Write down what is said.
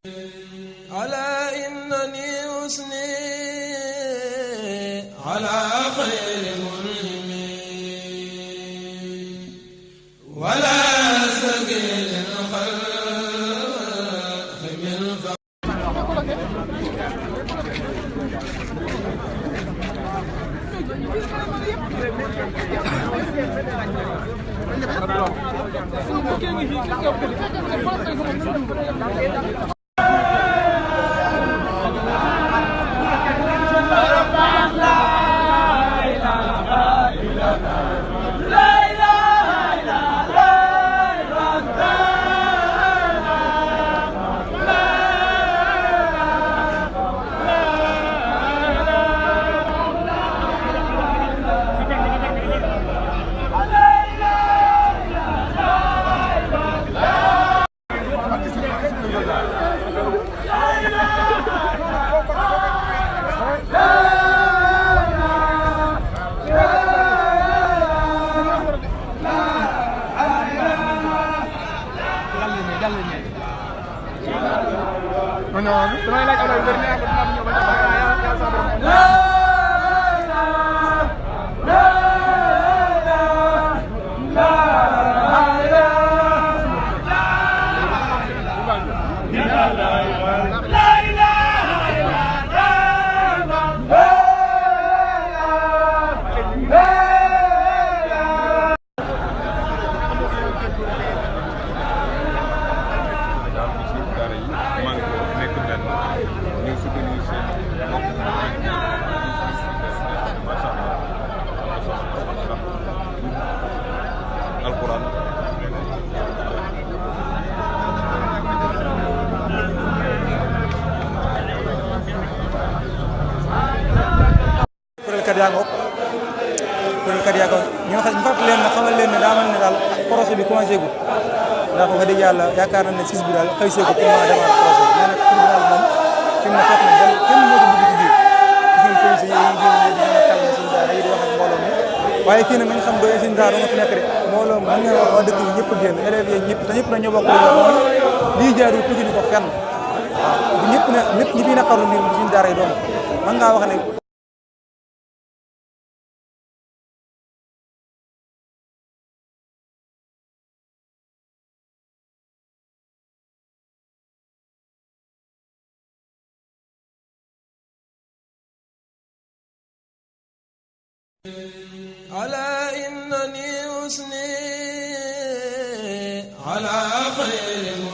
ألا إنني أثني على خير منهم ولا سبيل الخلق من kuréelkat yaa ngoog ñoo xam ñu fàttali leen ne xamal leen ne daa mel ne daal projet bi commencé gu ndax wax dëgg yàlla yaakaar nañ ne 6 bi daal xëy see ko pour mën a démarrer projet bi mais nag tribunal moom fi mu ne fekk na kenn moo ko dugg ci biir gis ngeen policiers yi ñu génn di mën a calmer suñu daara yi di wax ak mbooloo mi waaye fii nag nañ xam doy suñu daara nga fi nekk de mbooloo mën ngeen wax waa dëkk yi ñëpp génn élèves yi ñëpp te ñëpp na ñoo bokk mooy lii jaarul tuuti ko fenn waaw bu ñëpp ne ñëpp ñi fi naqarlu mbir mi suñu daara yi doom mën ngaa wax ne ألا إنني أثني على خير